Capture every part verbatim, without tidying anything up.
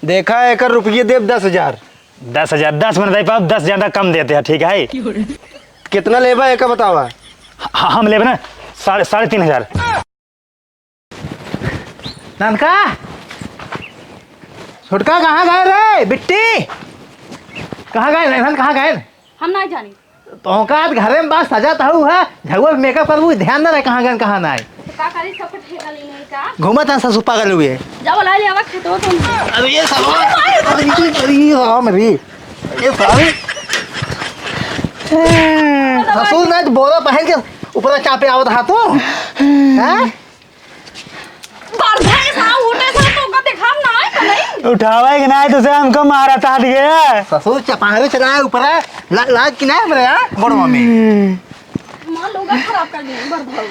देखा, एकर रुपये देब दस हजार। दस हजार, दस में नहीं पाओ, दस हजार तक कम देते हैं, ठीक है? कितना लेबा, एका बतावा। ह-, हम लेबे ना साढ़े, साढ़े तीन हजार। ननका, छोटका कहाँ गए रे? बिट्टी, कहाँ गए? नैनन कहाँ गए? हम नहीं जानी। तोहका आज घरे में बात सजा तहु है, झगुआ मेकअप करबू, ध्यान न रहे कहाँ गए, कहाँ ना आए। तो का करी, सब कुछ ठेका लेने का? घूमत है ससुर पागल हुए। जा बोला ले, आवा खेतवा तुम। अरे ये साला, अरे, अरे, अरे, राम रे, ये साले। ससुर ना बोरा पहन के ऊपर चापे आवत हा तू, हैं? बरधा के साथ उठे से तो ओका देखाम ना है, तो नहीं? उठावा है कि नहीं, तुझे हमको मारा था दिए। ससुर चपारे चलाए ऊपर, ला-, लाज कि नहीं हमरे, हाँ? गोड़वा में। माँ लोग खराब कर दिए, बरधा।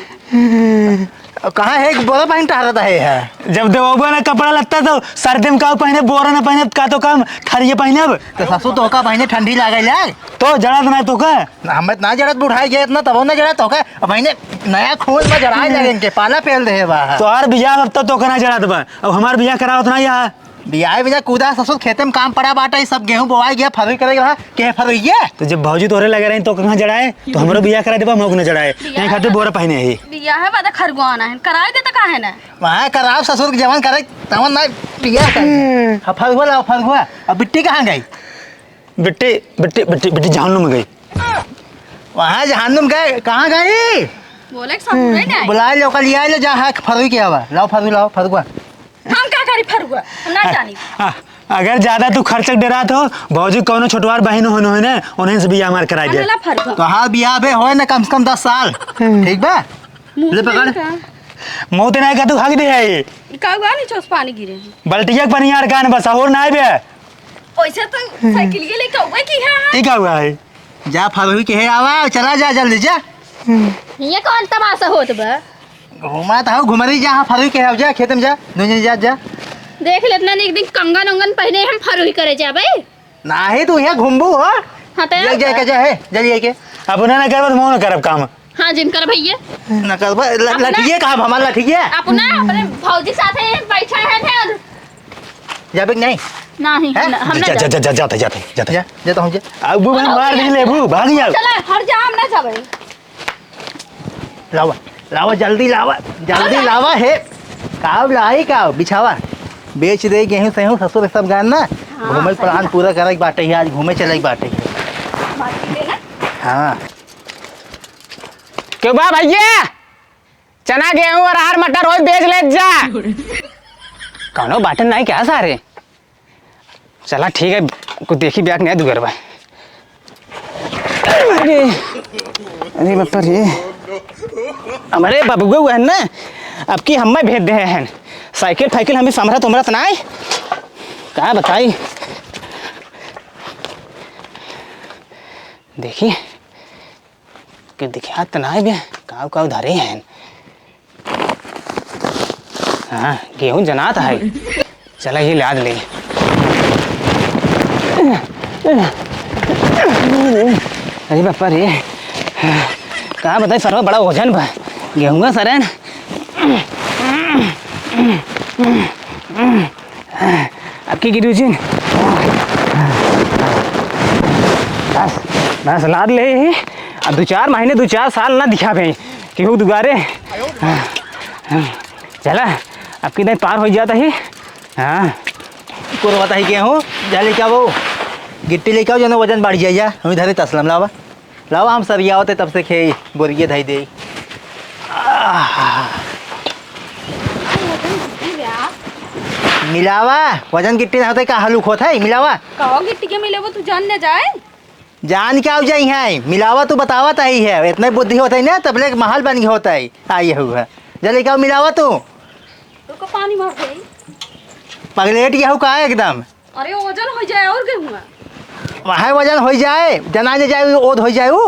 अब कहाँ है, एक बोरा पहन टहरता है, है? जब देवबा ना कपड़ा लत्ता तो सर्दी में का पहने, बोरा ना पहने, का तो काम थरिये पहने अब। तो ससुर तो का पहने ठंडी लागे लाग। तो जड़ा तो ना तो का? ना, हमें ना जड़त बुढ़ाई गए इतना, तब ना जड़ा तो का? अब महीने नया खून में जड़ाए लगे इनके, पाला पेल दे बा। तोहार बियाह अब तो, तो कना जड़त बा, अब हमार बियाह करावत ना यहाँ। बियाह बिना कूदा ससुर, खेते में काम पड़ा बाटे, ई सब गेहूं बोआई गया, फरुई करे रहा, के फरुइये? तो जब भौजी तोहरे लगे रही तो कहाँ जड़ाए, तो हमरो बियाह करा देबा, मौक न जड़ाए, बियाह नहीं खातिर बोरा पहने ही। बियाह है, बाद खरगुआना है, कराए दे तो काहे ना? वहाँ कराव ससुर के जवन करे, तवन ना बियाह कर। हम्म। अब फरुआ लाओ, फरुआ। अब बिट्टी कहाँ गई? बिट्टी, बिट्टी, बिट्टी, बिट्टी जहन्नुम में गई। वहाँ जहन्नुम गए, कहाँ गई? बोले के ससुर है ना। बुला ले, ओका लिया ले, जा, हाँ, फरुई के आवा। लाओ फरुई, लाओ फरुआ। हम का करी फरुआ? हम ना जानी। आ, अगर ज्यादा तू खर्च के डरात हो, भौजी कौनो छोटवार बहिन होनो है ना, उन्हें से बियाह हमार कराई दे। ला फरुआ। तो हाँ, बियाह बे होए ना कम से कम दस साल। हम्म। ठीक बा? मुँह ले पकड़। का? मुँह ते ना का तू हक दे है। ई का हुआ नी चोस पानी गिरे हैं। बल्टिया के पानी यार कान बस और ना बे। ओइसे तो साइकिलिये लेके अउबे की है। ई का हुआ है? जा फरही के है आवा, चला जा जल्दी जा। ये कौन तमाशा होत बा? घुमा त हऊ, घुमरी जा, हाँ, फरही के है, जा खेत में जा, दुनिया जा, जा। देख ले, इतना नीक दिन कंगन उंगन पहने हम फरही करे जाबे। नाही, तू यहाँ घूमबू हो। हाँ, तो जल्दी जाके जा, है, जल्दी जाके। अब उन्हें ना करब, तो मैं ना करब काम। हाँ, जिन कर भैया। ना करब, ल-, अपना लठिए कहाँ, हमार लठिए? अपना, अपने भौजी साथे बैठा है, है। जाबे कि नहीं? नहीं, हैं? हम ना, हम ना जा, जा, जाबे। जा, जा, जाते, जाते, जाते। जा, जा तो हम जा। अब वो भाई मार नहीं लेबू, भाग जाओ। चला, हट जा, हम ना जाबे। लावा, लावा, जल्दी लावा, जल्दी लावा, हे। काव लाई, काव, बिछावा। बेच दे गेहूं सेहूं, ससुर सब गान ना। हाँ, घूमे सही plan बात। पूरा करे के बाटे ही, आज घूमे चले के बाटे ही। बात ले ना। हाँ। क्यों बा भैया? चना, गेहूं, अरहर, मटर रोज बेच लेत जा। कौनो बाटन नाही क्या सारे? चला ठीक है, कुछ देखी ब्याह नया दुगर बा। अरे, अरे बापा रे, हमारे बबुआ हुआ है ना, अब की हमें भेज दे हैं। साइकिल फाइकिल हमें समरत उमरत ना आए, का बताई। देखी, के दिखात त नाय बे, काव काव धरे हैं। हाँ, गेहूं जनात है। चला, ये लाद ले। अरे बापा रे, का बताई सरवा, बड़ा वजन बा गेहूं का सरन। अब की गिरू जिन। बस, बस लाद ले ही। अब दो चार महीने, दो चार साल ना दिखावे केहू दुगारे। चला, अब की दिन पार हो जाता ही। हाँ। कुरवा ताही गेहूं, जा लेके आवो। गिट्टी लेके आओ, जने वजन बढ़ जाए जा। हमें धरे तसलम लावा। लावा, हम सरियावत है तब से खे बोरिये धई दे। आह। मिलावा, वजन गिट्टी ना होते का हलुक होत है, मिलावा। कहो गिट्टी के मिले वो तू जान न जाए। जान के आउ जाई है, मिलावा तू बतावा ताही है, इतने बुद्धि होत है ना, तबले महल बन गए होत है, आई हुआ। जल्दी का मिलावा तू। रुको, पानी मार दे। पगलेट यहू का है एकदम। अरे, वजन हो जाए और गेहुआ। वहाँ वजन हो जाए, जना ले जाए, ओद हो जाए वो।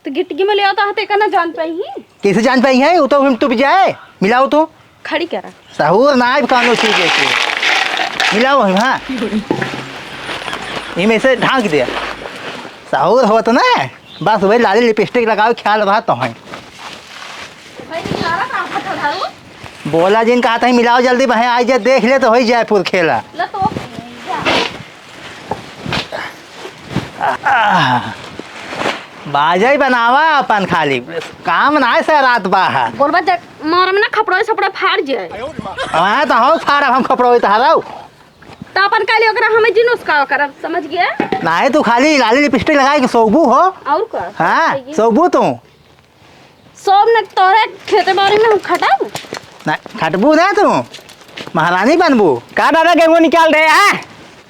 तो गिट्टी में ले आता है, तो एका ना जान पाई ही। कैसे जान पाई है? वो तो हम टूट जाए। मिलाओ तो। खड़ी करा। सहूर ना आइब कानो चीज है के। मिलाओ हम, हाँ। इमे से ढांक दे। सहूर होत ना, बस वही लाली लिपस्टिक लगाओ, ख्याल रहा तो है। भाई, निकाला कहाँ फटा झाड़ू? बोला जिन कहा था, मिलाओ जल्दी, बहे आई जाए, देख ले तो हो ही जाए फुर खेला। ला तो। आह, बाजई बनावा अपन खाली, काम नाय से रात बा है। बोलबा जब मारम ना खपड़ोई सपड़ा फाड़ जाए। हाँ तो हौ फाड़ हम खपड़ोई तहरौ। तो अपन काली ओकरा हमें जिन उसका करब, समझ गया? नाय तू खाली लाली लिपस्टिक लगाए के सोबू हो। और का? हाँ, सही है। सोबू तू। सब न तोरे खेते बाड़ी में हम खटब? ना, खटबू ना तू, महारानी बनबू। का दादा गेहूं निकाल दे, हाँ?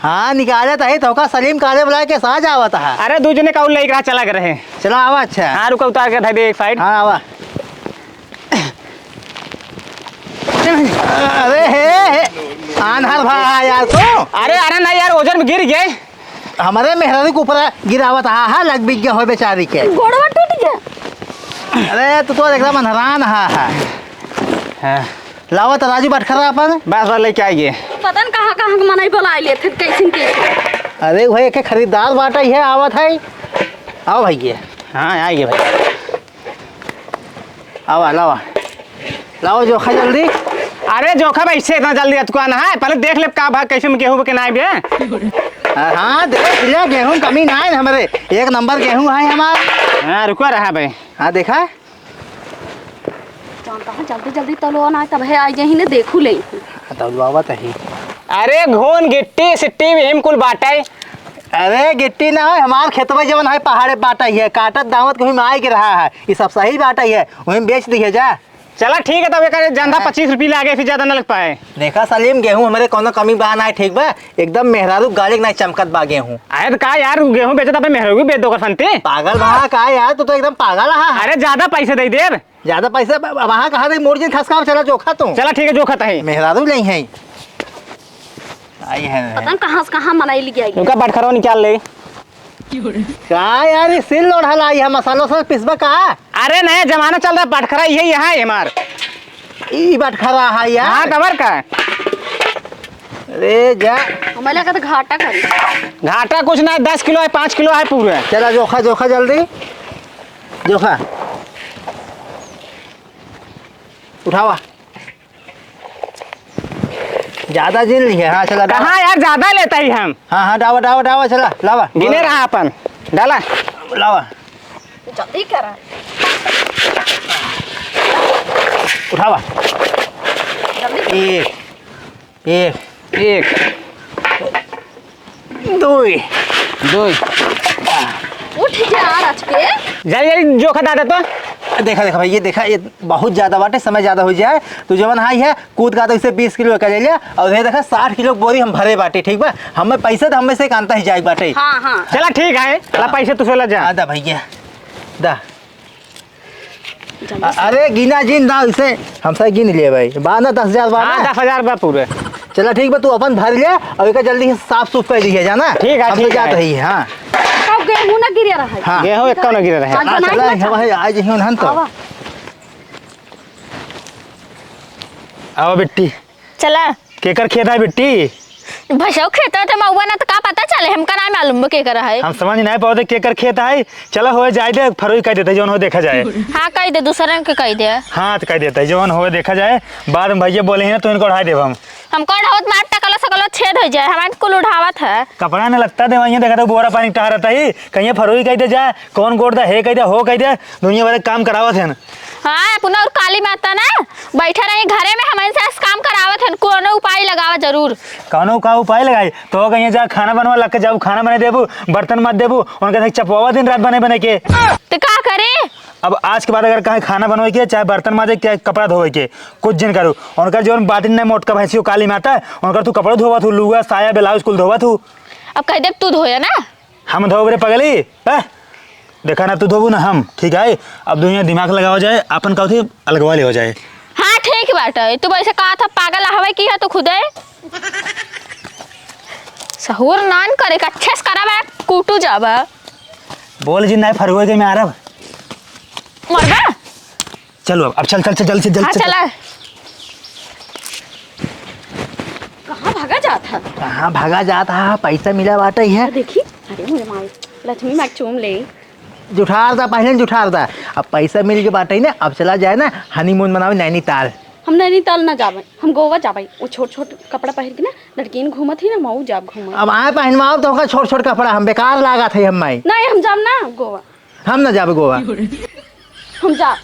हाँ, निकाले तही तोका सलीम काले बुलाए के साथ आवत है। अरे, दू जने का और लइका चला के रहे। चला आवा, अच्छा। हाँ, रुका, उतार के धर दे एक साइड। हाँ, आवा। अरे हे, हे, आन्हर भा यार तू। अरे, अरे ना यार, ओजन में गिर गए। हमरे मेहरारू के ऊपर गिरावत हा, हा, लग बिग गया हो बेचारी के। गोड़वा टूट गया। अरे, तू तो एकदम अनहरान हा, हा। हाँ। लावा तो राजू बटखरा अपन। बस, बस, लेके आइए। पता न कहाँ, कहाँ के मनई बोला ले, फिर कैसे न कैसे। अरे, वही एक खरीदार बाटा ही है, आवत है। आओ भाई, ये। हाँ, आइए भाई। आवा, लावा। लावा जोखा जल्दी। अरे जोखा भाई, इससे इतना जल्दी अतुका ना है, पहले देख ले का भाव, कैसे में गेहूं के नाई बे। हाँ, देख ले, गेहूं कमी ना है हमरे, एक नंबर गेहूं है हमार। हाँ, रुका रहा भाई। हाँ, देखा? जानता है, जल्दी जल्दी तलो ना, तब है आई यही ने देखू ले। हाँ, तब बाबा तही। अरे घोन गिट्टी सिट्टी भी हिम कुल बाटे। अरे गिट्टी ना है, हमार खेतवा जवन है पहाड़े बाटा ही है, काटत दावत कहीं में आए के रहा है, ये सब सही बाटा ही है, वहीं बेच दी है जा। चला ठीक है, तब एक जंधा हाँ। पच्चीस रुपये लागे, फिर ज्यादा न लग पाए। देखा सलीम, गेहूं हमरे कौनो कमी बा ना, ठीक बा, एकदम मेहरारू गालिक ना चमकत बा गेहूं। अरे तो का यार, गेहूं बेचत अपने मेहरारू भी बेच दो कर संती। पागल बा का यार, तू तो एकदम पागल है। अरे ज्यादा पैसे दे देब। ज्यादा पैसे ब-, ब-, वहाँ कहाँ दे, मोर जिन खसकाव, चला जोखा तू। चला ठीक है, जोखा तही। मेहरारू नहीं है। आई है। पता न कहाँ से कहाँ मनई लिया गया। उनका बटखरवा निकाल ले। का यार, ये सिल लोढ़ा लाई है, मसालो से पिसबा का? अरे नया जमाना चल रहा, बटखरा ये यहाँ है हमार। ई बटखरा है यार। हाँ, तबर का? अरे जा। हमें लगा था घाटा करी। घाटा कुछ ना, दस किलो है, पाँच किलो है पूरे। चला जोखा, जोखा जल्दी। जोखा। उठावा। ज्यादा जिन लिहे, हाँ, चला, डावा। कहाँ यार, ज्यादा लेता ही हम। हाँ, हाँ, डावा, डावा, डावा, चला, लावा। गिने रहा अपन, डाला। लावा। जल्दी करा। उठावा। जल्दी। एक, एक। एक। दुई। दुई। उठ जा आज के। जल्दी, जल्दी जोखा दादा तो। देखा, देखा भाई, ये देखा, ये बहुत ज्यादा बाटे, समय ज्यादा हो जाए, तो जवन हाई है, कूद का तो इसे बीस किलो का ले लिया, और ये देखा, साठ किलो बोरी हम भरे बाटे, ठीक बा? हमें पैसे तो हमें से एक अंता ही जाए बाटे। हाँ, हाँ। चला ठीक है, चला हाँ। पैसे तू सोला जा। हाँ, दा भैया, दा। जल्दी अ-, से। अरे, गिना जिन दा, इसे हमसे गिन लिए भाई। बांधा दस हजार बांधा। हाँ, दस हजार बा पूरे। चला, ठीक बा, तू अपन भर ले और एका जल्दी से साफ सूफ कर दिए जाना। ठीक है, हमसे ठीक जात है। रही है, हाँ। कब गेहूं ना गिरे रहा है। हाँ। गेहूं एक कम ना गिरे रहे। हाँ, हाँ, बनाई चला, मत। हम है, आज ही उन्हन तो। आवा। आवा बिट्टी। चला। केकर खेत है बिट्टी? भैसौ खेत है, तो मऊआ ना तो का पता चले, हमका ना मालूम बा केकर है। हम समझ नहीं पावत केकर खेत है। चला होए जाए दे, फरोई कह देते, जौन हो देखा जाए। हाँ, कह दे, दूसरे के कह दे। हाँ, तो कह देते, जौन हो देखा जाए। बाद में भैया बोले हैं ना, तो इनको उठाए देब हम। हमको उठावत मार टकलो सकलो छेद हो जाए, हमारे कुल उठावत है। कपड़ा न लगता दे, वहीं देखा तो बोरा पानी टहरता ही, कहीं फरोई कह दे जाए, कौन गोड़ दा, हे कह दे, हो कह दे, दुनिया भर के काम करावत है ना। हाँ, अपना और काली माता ना बैठा रही घरे में, हमन से काम करावत हन, कोनो उपाय लगावा जरूर। कौनो का उपाय लगाई? तो कहीं जा खाना बनवा लग के जाऊ, खाना बना देबू, बर्तन मत देबू, उनके साथ चपवावा दिन रात बने बने के। तो का करे? अब आज के बाद अगर कहीं खाना बनवे के, चाहे बर्तन माजे के, चाहे कपड़ा धोवे के, कुछ जिन करू। उनका जौन बाटिन नहीं मोटका भैंसियो काली माता, उनका तू कपड़ा धोवा थू, लुआ, साया, ब्लाउज कुल धोवा थू। अब कह दे तू धोया ना। हम धोब रे पगली, हैं? देखा ना तू धोबू ना हम, ठीक है? अब दुनिया दिमाग लगावा जाए, अपन का होती अलगवा ले हो जाए। हाँ, ठीक बाटे। तू वैसे कहा था पागल हवे की है तू खुदे? सहूर नान करे का अच्छे से करा बा, कूटू जाबा। बोल जी, नहीं फरुए के में आरब। मरबा? चलो अब, अब चल, चल, चल, जल्दी से, जल्दी हाँ, से। चला। कहाँ भागा जात है? कहाँ भागा जात है? पैसा मिला बाटे है। देखी, अरे मोरे माई, लक्ष्मी माँ के चूम ले। जुठार दा, पहले जुठार दा। अब पैसा मिल के बाटे ना, अब चला जाए ना honeymoon मनावे नैनीताल। हम नैनीताल ना जाबे, हम गोवा जाबे। वो छोट छोट कपड़ा पहिर के ना लड़किन घूमत ही ना, हम जाब घूमे। अब आए पहनवाओ तो ओकर छोट छोट कपड़ा, हम बेकार लागत है हम माई। नहीं, हम जाब ना गोवा। हम ना जाबे गोवा। हम जाब।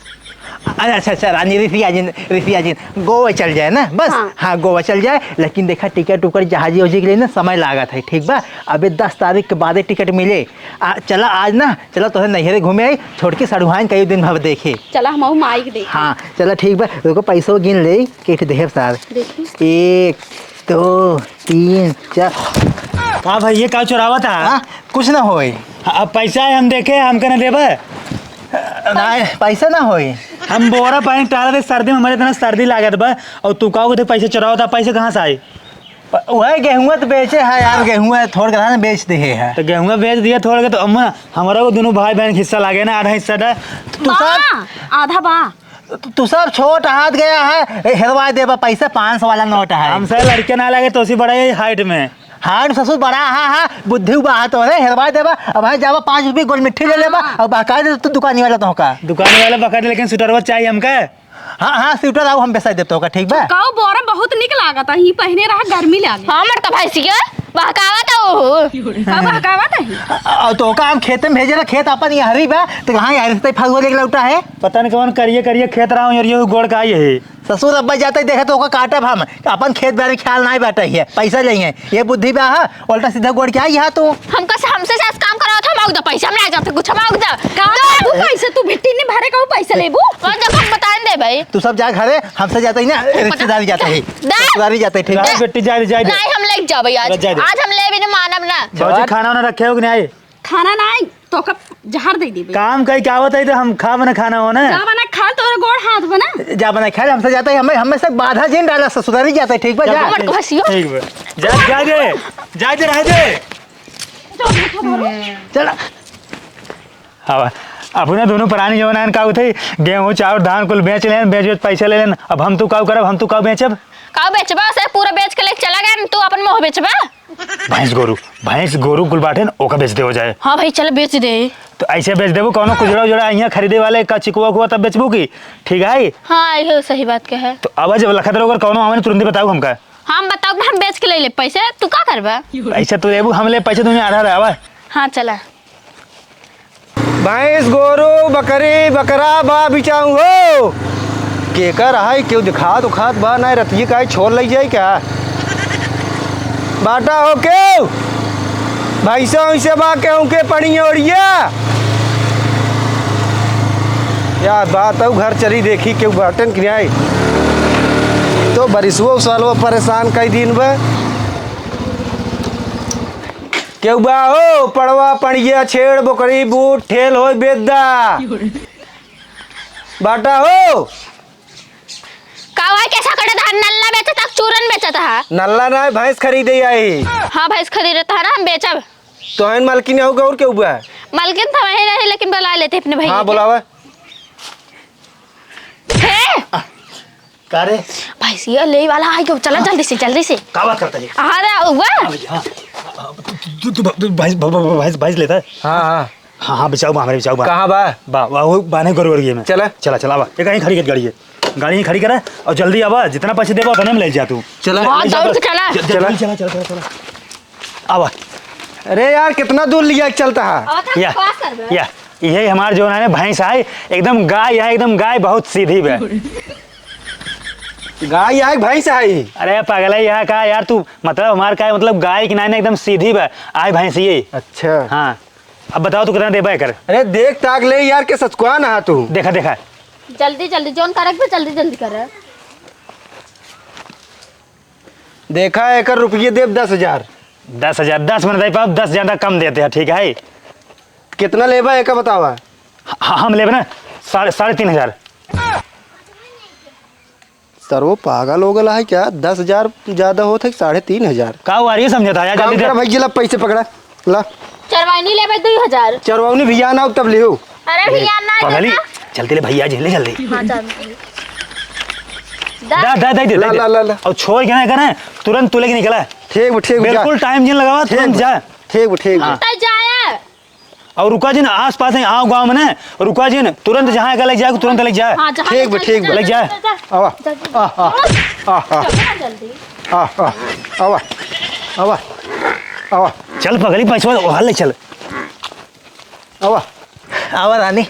अरे अच्छा अच्छा रानी, रिसिया जिन, रिसिया जिन, गोवा चल जाए ना बस। हाँ। हाँ, गोवा चल जाए, लेकिन देखा टिकट उकट जहाजी उहाजी के लिए ना समय लागत है, ठीक बा? अबे दस तारीख के बादे टिकट मिले। आ, चला आज ना, चला तोहे नैहरे घूमे आई, छोटकी सड़ुहाइन कई दिन भर देखे। चला हम माई के देखे। हाँ, चला ठीक बा, रुको पैसो गिन ले, के ठे देहेब सार। देखी। एक, दो, तीन, चार। का भाई, ये का चोरावत है? हाँ, कुछ ना होई। अब पैसा है, हम देखे, हमका ना देबे? नहीं, पैसा ना होई। हम बोरा पानी टाला दे सर्दी में, हमारे इतना सर्दी लागत बा, और तू का कहते पैसा चोरावत है, पैसा कहाँ से आई? प-, वह गेहुआ तो बेचे है यार, गेहुआ थोड़ के ना बेच दे है। तो गेहुआ बेच दिया थोड़ के, तो अम्मा, हमारा को दोनों भाई बहन के हिस्सा लागे ना, आधा हिस्सा दा। तू सब बा, आधा बा। तू, तू सब छोट हाथ गया है, ए, हेरवा देबा पैसा, पाँच सौ वाला नोट है। हमसे लड़के ना लगे तो उसी बड़ा ही हाइट में। हाइट ससुर बड़ा, हाँ, हाँ, बुद्धि बा है तोरे, हेरवा देबा। अब है जाबा पाँच रुपये गोल मिट्टी ले लेबा, हाँ। और बहका दे तू दुकानी वाला तो का। दुकानी वाला बहका दे, लेकिन स्वेटरवा चाहिए हमका। हाँ, हाँ, स्वेटर आओ, हम बेसाई देब तोका, ठीक बा? काऊ बोरा बहुत निक लागत है, ही पहने रहा, गर्मी लागे। हमर तो भैंसिया बहकावत है ओहो। का बहकावत है? अ, अ, तोका हम खेते में भेजे रहा, खेत अपन ये हरी बा, तो कहाँ यार से फगुआ लेके लौटा है? पता नहीं कौन करिए करिए खेत रहा हूँ यार, ये गोड़ का आई है। ससुर अब्बा जाते देखे तो ओका काटब हम, अपन खेत बारे में ख्याल नहीं बाटे है, पैसा लेंगे। ये बुद्धि बा, हाँ, उल्टा सीधा गोड़ के आई यहाँ तू। हमका से, हमसे सास काम करावत, हम आउक दा पैसा, हम ना जाते कुछ, हम आउक दा। का लेबू पैसा? तू भिट्टी नहीं भरे का पैसा लेबू? और जब हम बताएं दे भाई। तू सब जा घरे, हमसे जाते ही ना, रिश्तेदारी जाते ही। दा। रिश्तेदारी जाते ही, ठीक है? जा बेटी, जा, जा, जा। नहीं, हम लेके जाबे आज। जा, जा। आज हम लेबे नहीं मानब ना। बाबूजी, खाना वाना रखे हो कि नहीं? खाना नहीं, तो का जहर दे देबे। काम कई क्या होता है तो हम खा बना खाना हो ना। जा बना खा, तोरे गोड़ हाथ बना। जा बना खा, हमसे जाते ही, हमें, हमें से बाधा जिन डाला, ससुरारी जाते ही, ठीक बा, जा। जा। मत घसियो। ठीक बा। जा, जा दे। जा दे, रह दे। चला। अब अपने दोनों प्राणी जवन आन का होते, गेहूं, चाउर, धान कुल बेच लेन, बेच, बेच पैसा ले लेन। अब हम तू का करब, हम तू का बेचब? का बेचबा? से पूरा बेच के लेके चला गया, तू अपन मुंह बेचबा? भैंस गोरू, भैंस गोरू कुल बाटे न, ओका बेच दे हो जाए। हाँ भाई, चल बेच दे। तो ऐसे बेच देबू, कौनो कुजड़ा उजड़ा यहाँ खरीदे वाले का चिकुआ उकुआ तब बेचबू की? ठीक है। हाँ, ये सही बात कहे। तो अब जब लखत रहो, अगर कौनो आवे न, तुरंत बताओ हमका। हम बताओ, हम बेच के ले ले पैसे, तू का करबा? पैसे तू लेबू, हम ले पैसे, तुम्हें आधा आधा आवा। हाँ, चला। भैंस, गोरू, बकरी, बकरा बा बिचाऊ हो। केकर है, केहू दिखात उखात बा ना, रतिये काहे छोड़ लई जाई का? बाटा हो केहू? भैंसा उइसे बा केहू के पड़िया ओड़िया? या बात हो, घर चली देखी केहू बाटन कि नहीं। तो बरिसवो सालवो परेशान कई दिन बा। केहू बा हो, पड़वा, पड़िया, छेड़, बोकरी, बूट, ठेल होई बेदा। बाटा हो। का हुआ, कैसा करे था? नल्ला बेचत हा, चूरन बेचत हा? नल्ला ना, भैंस खरीदे आई। हाँ, भैंस खरीदे था ना, हम बेचब। तो है मालकिन हो और केहू बा? मालकिन तो वही रहे, लेकिन बुला लेते अपने भैया हाँ, के। बुलावा। हे! का रे? भैंसिया ले वाला आ गयो, चला हाँ। जल्दी से, जल्दी से। का बात करता है? अरे, हुआ? हाँ भैया, हाँ। तू, तू, तू, तू भैंस, भ-, भ-, भ-, भैंस, भैंस लेता है? हाँ, हाँ। हाँ, हाँ, बिचाऊ बा, हमरे बिचाऊ बा। कहाँ बा? बा, बा, वो बाने गोरवरिये में। चला। चला, चला, बा। ये कहीं खड़ी कर गाड़ी है। गाड़ी यहीं खड़ी करा और जल्दी आवा, जितना पैसे देबा, उतने में ले जा तू। चला। हाँ, ले जा, दौड़ के चला। ज-, ज-, चला। जल्दी चला, चला, चला, चला। आवा। अरे यार, कितना दूर लिया के चलता है? आवा था, या, पास कर दे। या, यही हमार जो है ना भैंस है, एकदम गाय है, एकदम गाय बहुत सीधी बा। गाय आए भैंस आई? अरे पागल है यहाँ का यार तू, मतलब हमार का है, मतलब गाय की नाई ना एकदम सीधी बा, आए भैंस ये। अच्छा। हाँ, अब बताओ तू कितना देबा एकर? अरे देख ताक ले यार के सचुआन हा तू। देखा, देखा। जल्दी जल्दी जोन करक बे जल्दी जल्दी कर। देखा एकर रुपये देब दस हजार। दस हजार, दस में नहीं पाओ, दस ज्यादा कम देते हैं, ठीक है? कितना लेबा एका बतावा? ह-, हम लेबे ना साढ़े, साढ़े तीन हजार। सर, वो पागल हो गया है क्या? दस हजार ज्यादा होत है कि साढ़े तीन हजार? का हुआ, ये समझा था यार, काम जल्दी दे। करा भाई, जिला पैसे पकड़ा, ला। चरवाइनी लेबे दुई हजार। चरवाइनी भी आना हो तब लिहो। अरे भैया, ना पगली, देता। जल्दी ले भैया, जल्दी, जल्दी। हाँ, चल। दा, दा, दा, दे, ला, दे, ला, दे। ला, ला। और छोड़ के ना करे, तुरंत तू लेके निकला। ठीक बा, ठीक बा, जा। बिल्कुल टाइम जिन लगावा, ठीक तुरंत बा। जा। ठीक बा, ठीक बा। हाँ। तो जाया। और रुका जिन, आस पास है, आओ गाँव में ना, रुका जिन, तुरंत जहाँ एका लग जाए, तुरंत लग जाए। हाँ, जहाँ ठीक बा, लग जाए, ठीक बा। लग जाए। जा, जा, आवा। जा, जा, आ, आ, जा, आ, आ। जा, जल्दी। आ, आ, आवा, आवा, आवा। चल पगली, पैसवा वहाँ ले चल। आवा। आवा रानी,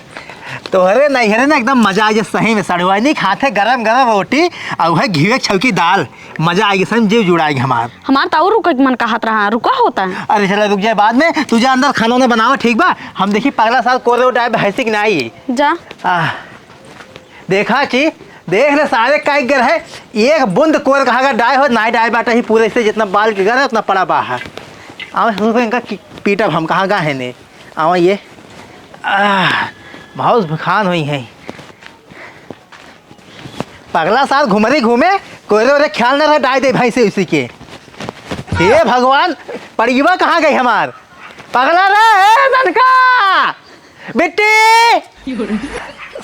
तोहरे नैहरे ना एकदम मजा आ जाए सही में। सड़ुआइनी खाते गरम गरम रोटी और है घिवे छौकी दाल, मजा आएगी सही में, जीव जुड़ाएगी हमार। हमार तो और रुके के मन कहत रहा, रुका होता है। अरे चला रुक जाए, बाद में तू जा अंदर खाना वाना बनावा, ठीक बा? हम देखी पगला सार कोरे डाय भैंसी की नाई। जा। आह, देखा ची, देख ले सारे काई गर है, एक बूंद कोर कहा का डाय हो, नाई डाय बाटा ही पूरे से जितना बाल के गर है उतना पड़ा बाहर। आवा ससुर को इनका की-, पीटब हम कहाँ गा है ने। आवा ये, आह, बहुत भुखान हुई है। पगला सार घुमरी घूमे, कोरे ओरे ख्याल न रहे, डाय दे भैंसे उसी के। हे भगवान, पड़ियवा कहाँ गई हमार? पगला रे, ए ननका, बिट्टी,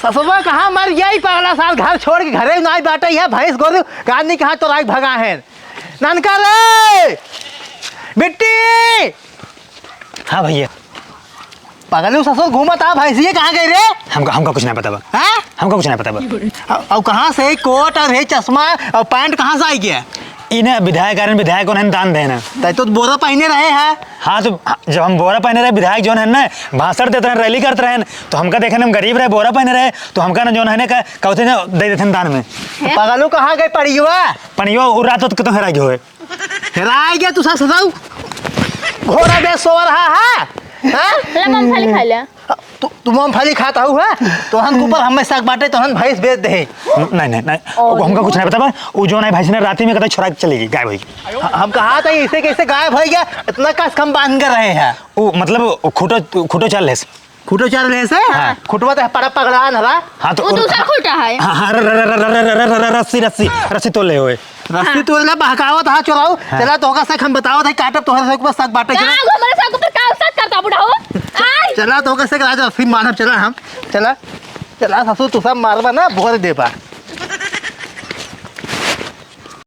ससुरवा कहाँ मर गई? पगला सार घर छोड़ के घरे नाई बाटे, यह भैंस गोरू गांधी कहाँ चोराई भगा है? ननका रे, बिट्टी। हाँ भैया। पगलू ससुर घूमत आ, भैंसिया कहाँ गई रे? हमका, हमका कुछ नहीं पता बा। हाँ? हमका कुछ नहीं पता बा। अउ, अउ कहाँ से कोट और हे चश्मा और पैंट कहाँ से आई गया? इन्हें विधायक आरन, विधायक उन्हें दान देना। तै तो बोरा पहने रहे है। हाँ, तो जब हम बोरा पहने रहे, विधायक जौन है ना, भाषण देत रहे, रैली करत रहे, तो हमका देखे हम गरीब रहे, बोरा पहने रहे, तो हमका ना जौन है ना, का, कहते ना, दे देते दान में। हैं? पगलू कहाँ गए पड़ियवा? पड़ियवा उ रात होत के तो हेरा गयो है। हेराय गया तू ससुरऊ। घोड़ा बेच सो रहा है। हाँ? ले मूंगफली खा ले। तू, तू मूंगफली खाता हूँ, हाँ? तोहन के ऊपर हमें शक बाटे, तोहन भैंस बेच दे। नहीं, नहीं, नहीं। और वो हमका कुछ नहीं पता बा। वो जो नहीं भैंस ने राती में कतई छोड़ा के चली गई, गायब हुई। ह-, हम कहा था इसे कैसे गायब हो गया? इतना कस हम बांध कर रहे हैं। वो मतलब वो खूटो, खूटो चाल है। खूटो चाल रहे से? हाँ। खूटवा तो पड़ा पगड़ान हरा। हाँ, तो वो और दूसरा खूटा है। हाँ, हाँ, र-, र-, रस्सी, रस्सी, रस्सी तोले हुए। रस्सी हाँ। तोले बहकावत हा चोराऊ। हाँ। चला तोहका सक हम बतावत है, काटब तोहरे सक पर सक बाटे का चला। आगो हमरे सक पर का सक करता बुढ़ाऊ? आय। चला तोहका सक राजा रस्सी मारब, चला हम। चला। चला ससुर तू सब मारबा ना, भोर देबा।